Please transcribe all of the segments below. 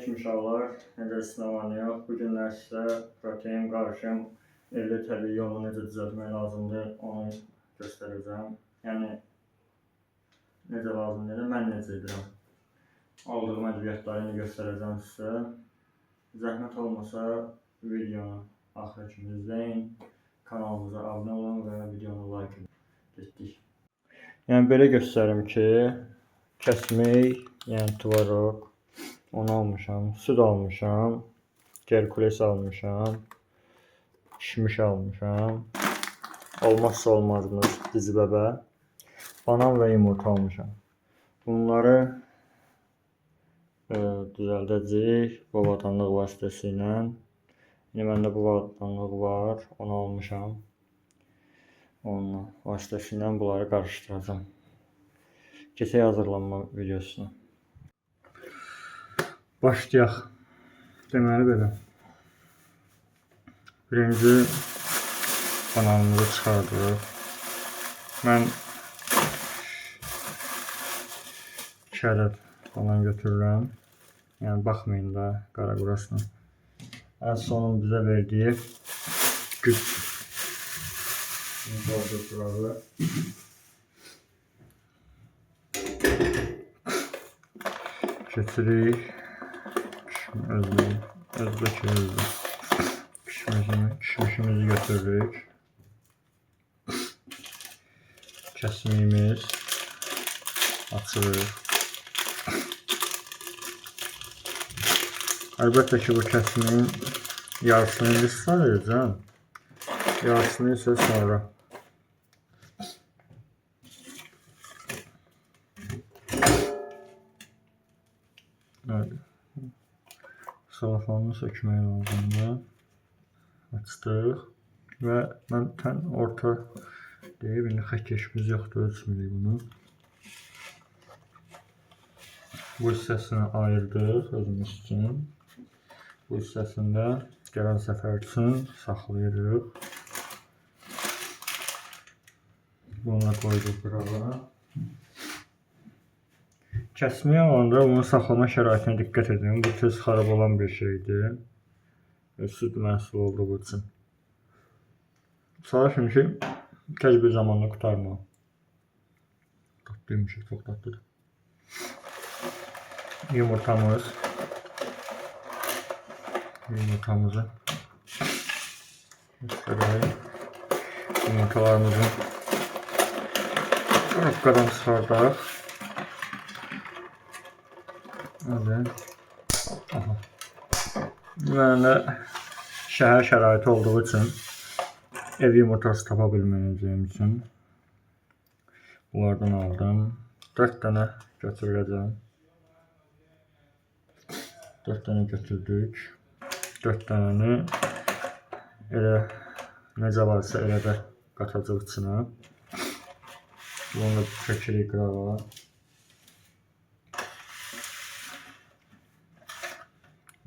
Aleyküm uşaqlar, necəsiniz, nə var nə yox. Bu günlər sizə protein qarışım evdə təbii yolla necə düzəltmək lazımdır, onu göstərəcəm. Yəni necə lazımdır, mən necə edirəm. Aldığım ədviyyatları indi göstərəcəm sizə. Zəhmət olmasa videonu axıra kimi izləyin, kanalımıza abunə olun və videonu like edin. Getdik. Yəni belə göstərim ki, kəsmək, yəni tvaroq, onu almışam, süd almışam, Gerkules almışam, kişmiş almışam, olmazsa olmazımız dizi bəbə, banan və yumurta almışam. Bunları düzəldəcəyik bu avadanlıq vasitəsilə. İndi məndə bu avadanlıq var, onu almışam. Onun vasitəsilə bunları qarışdıracağam. Keçək hazırlanma videosuna. Başlayaq. Deməli belə. Birinci bananımızı çıxardırıq. Mən 2 ədəd banan götürürəm. Yəni baxmayın da qara qurasına. Ən sonun bizə verdiyi güc. Doldur qurağı. Keçirik. Özbək özü. Kişmişimizi götürürük. Kəsmiyimiz açırıq. Əlbəttə ki, bu kəsmiyin yarısını indi istifadə edəcəm. Yarısını isə sonra. Evet. Salafanını sökmək lazımdır. Açdıq. Və mən tən orta deyib, indi xətkeşimiz yoxdur, ölçmürük bunu. Bu hissəsini ayırdıq özümüz üçün. Bu hissəsini də gələn səfər üçün saxlayırıq. Bunu da qoyduq qırağa. Kəsməyi alanda bunu saxlama şəraitinə diqqət edin. Bu tez xarab olan bir şeydir. Süd məhsulu olduğu üçün. Çalışın ki, tez bir zamanda qurtarma. Tatlıymış, çox tatlıdır. Yumurtamız. Yumurtamızı göstereyim. Yumurtalarımızı korobkadan çıxardaq. Hadi. Aha. Mən də şəhər şəraiti olduğu üçün ev yumurtası tapa bilməyəcəyim üçün bunlardan aldım. 4 dənə götürüləcəm. 4 dənə götürdük. 4 dənəni elə necə varsa elə də qatacaq içinə. Bunu da çəkirik qırağa.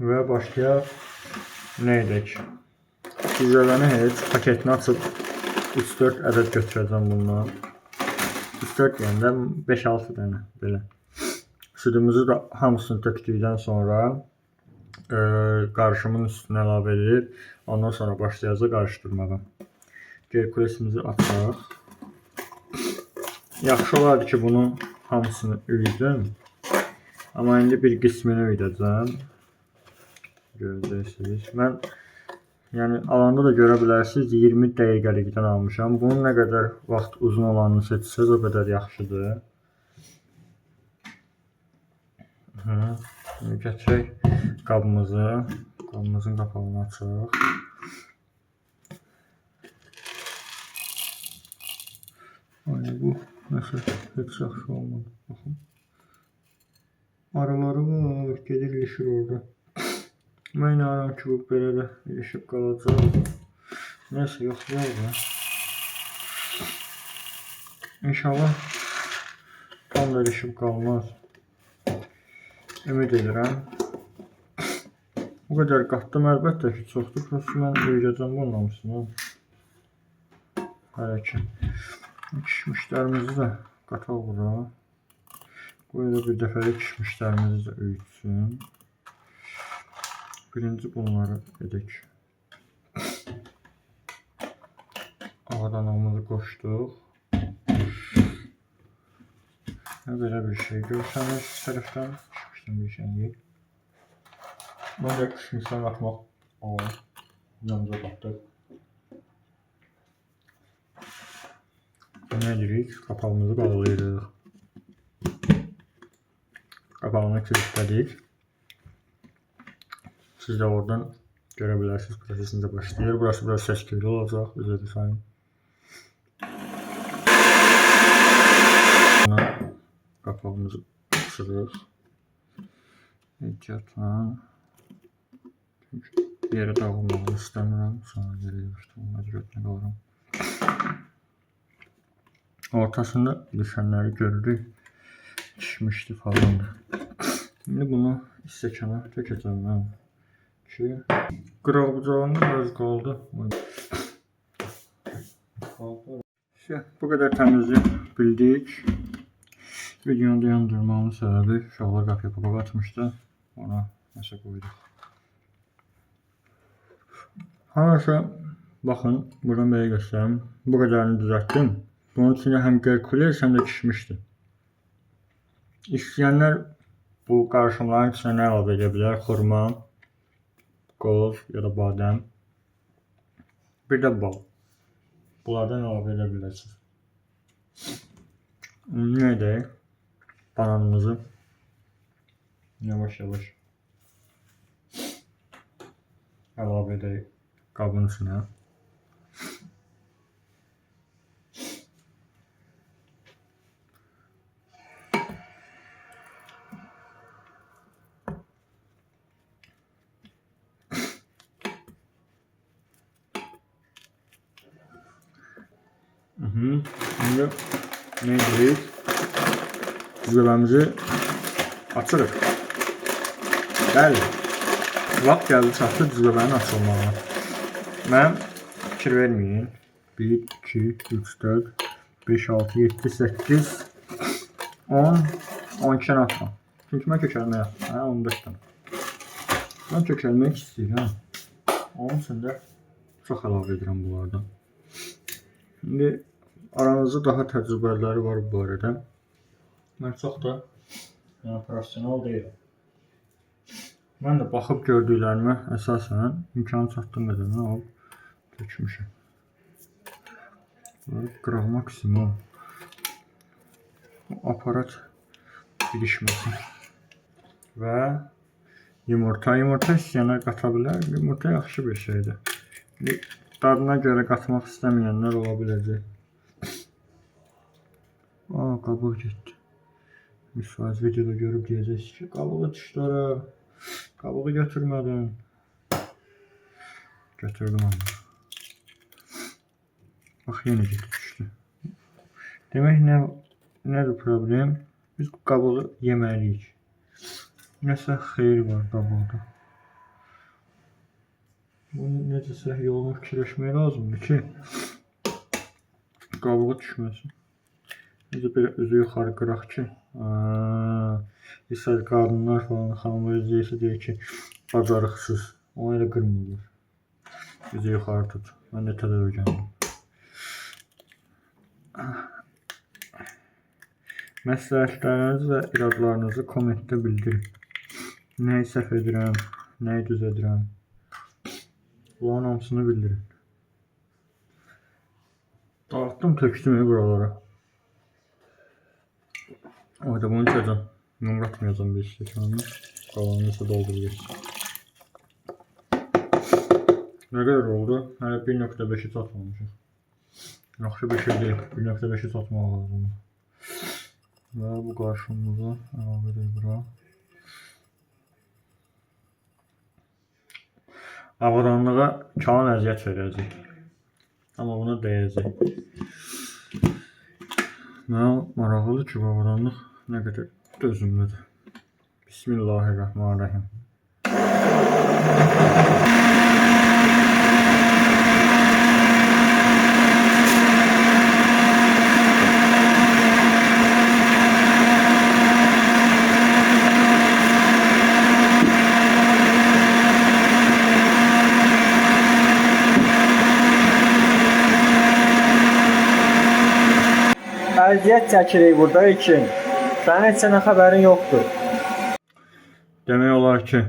Və başlayaq nə edək? Cücələni heç paketini açıb 3-4 ədəd götürəcəm bundan. 3-4 deyəndə 5-6 dənə belə. Südümüzü də hamısını tökdükdən sonra qarışımın üstünə əlavə edib, ondan sonra başlayacaq qarışdırmağa. Gerkulesimizi açaq. Yaxşı olardı ki, bunun hamısını üyüdüm. Amma indi bir qismini üyüdəcəm. Görəcəksiniz. Mən yəni alanda da görə bilərsiniz, 20 dəqiqəlikdən almışam. Bunun nə qədər vaxt uzun olanını seçsəz, o qədər yaxşıdır. Şimdi gətirək qabımızı. Qabımızın qapağını açaq. Ay, bu nəsə heç yaxşı olmadı. Baxın. Araları var, gedir ilişir orada. Mən inanıram ki, bu belə də ilişib qalacaq. Nəysə, yoxlayaq da. İnşallah tam da ilişib qalmaz. Ümid edirəm. Bu qədər qatdım, əlbəttə ki, çoxdur. Prosto mən üyüdəcəm bunun hamısını. Hələ ki. Kişmişlərimizi də qataq bura. Qoy da bir dəfəlik kişmişlərimizi də üyütsün. Birinci bunları edək. Avadanlığımızı qoşduq. Belə bir şey görsənir tərəfdən. Kişmişdən bir şey yeyək. Mən də kişmişdən atmaq olar. Yanımıza qatdıq. Nə edirik? Qapağımızı bağlayırıq. Qapağını kilitlədik. Siz də oradan görə bilərsiniz. Proses necə başlayır. Burası biraz səs-küylü olacaq. Üzr istəyirəm. Qapağımızı açırıq. Ehtiyatla. Çünki bir yerə dağılmağını istəmirəm. Sonra geri yığışdırım. Məcburiyyətinə qalıram. Ortasında düşənləri görürük. Kişmişdi falandır. İndi bunu stəkana tökəcəm mən ki, qıraq bucağında biraz qaldı. Bu qədər təmizlik bildik. Videonu dayandırmamın səbəbi uşaqlar qapıya papaq atmışdı. Ona nəsə qoyduq. Həmişə baxın, buradan belə göstərim. Bu qədərini düzəltdim. Bunun içində həm Gerkules, həm də kişmişdir. İstəyənlər bu qarışımların içinə nə əlavə edə bilər? Xurma, qoz ya da badəm. Bir də bal. Bunlardan əlavə edə bilərsiniz. Nə edək? Bananımızı yavaş yavaş əlavə edək qabın içinə. İndi nə edirik? Cüzgəbəmizi açırıq. Bəli, vaxt gəldi çatdı cüzgəbənin açılmağına. Mən fikir verməyin. 1, 2, 3, 4, 5, 6, 7, 8, 10, 12 dənə atıram. Çünki mən kökəlmək atıram. Hə, 14 dənə. Mən kökəlmək istəyirəm. Onun üçün də çox əlavə edirəm bunlardan. İndi aranızda daha təcrübəliləri var bu barədə. Mən çox da professional deyiləm. Mən də baxıb gördüklərimə əsasən imkanı çatdığım qədərini alıb tökmüşəm. Bunları qıraq maksimum. O aparat ilişməsin. Və yumurta. Yumurta istəyənlər qata bilər. Yumurta yaxşı bir şeydir. İndi dadına görə qatmaq istəməyənlər ola biləcək. Aa, qabıq getdi. 100% videoda görüb deyəcəksiniz ki, qabığı düşdü ora. Qabığı götürmədim. Götürdüm amma. Bax, yenə getdi, düşdü. Demək, nədir problem? Biz qabığı yeməliyik. Nəsə xeyir var qabıqda. Bunu necəsə yolunu fikirləşmək lazımdır ki, qabığı düşməsin. Necə belə üzü yuxarı qıraq ki, istər qadınlar falan, xanımlar izləyirsə deyir ki, bacarıqsız. Ona elə qırmırlar. Üzü yuxarı tut. Mən də təzə öyrəndim. Məsləhətlərinizi və iradlarınızı kommentdə bildirin. Nəyi səhv edirəm, nəyi düz edirəm. Bunların hamısını bildirin. Dağıtdım, tökdüm buralara. Orada bunu içəcəm. Nömrə atmayacağım bir stəkanını. Qalanını isə dolduracaq. Nə qədər oldu? Hələ 1.5-i çatmamışıq. Yaxşı bir şey deyil. 1.5-i çatmaq lazımdır. Və bu qarşımıza əlavə edək bura. Avadanlığa kalan əziyyət verəcək. Amma buna dəyəcək. Mənə maraqlıdır ki, bu avadanlıq nə qədər dözümlüdür. Bismillahirrahmanirrahim. çəkirik burada ilkin. Sənin heç sənə xəbərin yoxdur. Demək olar ki,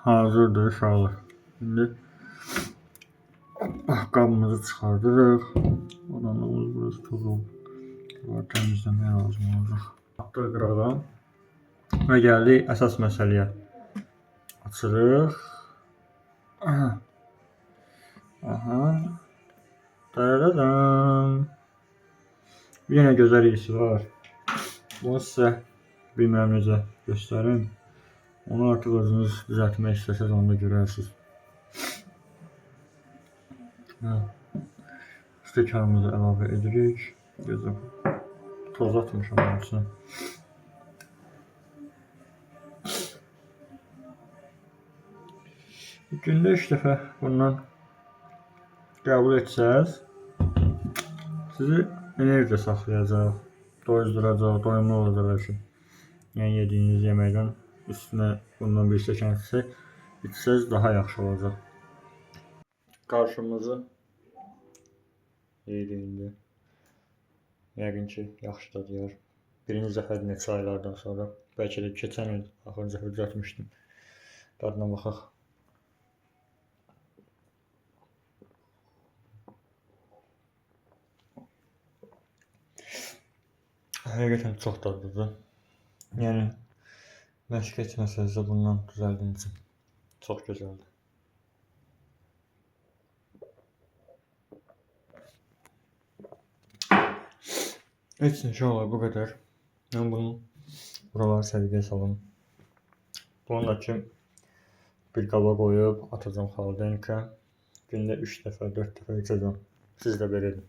hazırdır uşaqlar. İndi qabımızı çıxardırıq. Odanlığımız burası toz oldu. Bunları təmizləmək lazım olacaq. Atdıq qırağa və gəldik əsas məsələyə. Açırıq. Aha. Aha. Daradadan. Yenə gözəl iyisi var. Bunu sizə bilmirəm necə göstərim. Onu artıq özünüz düzəltmək istəsəz onu da görərsiniz. Hə. Stəkanımızı əlavə edirik. Gözə toz atmışam onun içinə. Gündə 3 dəfə bundan qəbul etsəz, sizi enerji saxlayacaq, doyuzduracaq, doyumlu olacaq hər şey. Yəni yediyiniz yeməkdən üstünə bundan bir stəkan içsəz daha yaxşı olacaq. Qarşımızı yeyirik indi. Yəqin ki, yaxşı dadı. Birinci dəfədir neçə aylardan sonra. Bəlkə də keçən il axırıncı dəfə düzəltmişdim. Dadına baxaq. Həqiqətən çox dadlıdır. Yəni məşq etməsəniz də bundan düzəldin için. Çox gözəldir. Heç nə uşaqlar, bu qədər. Mən bunu buraları səliqəyə salım. Bunu da ki bir qaba qoyub atacağım xaladenikə. Gündə 3 dəfə, 4 dəfə içəcəm. Siz də belə edin.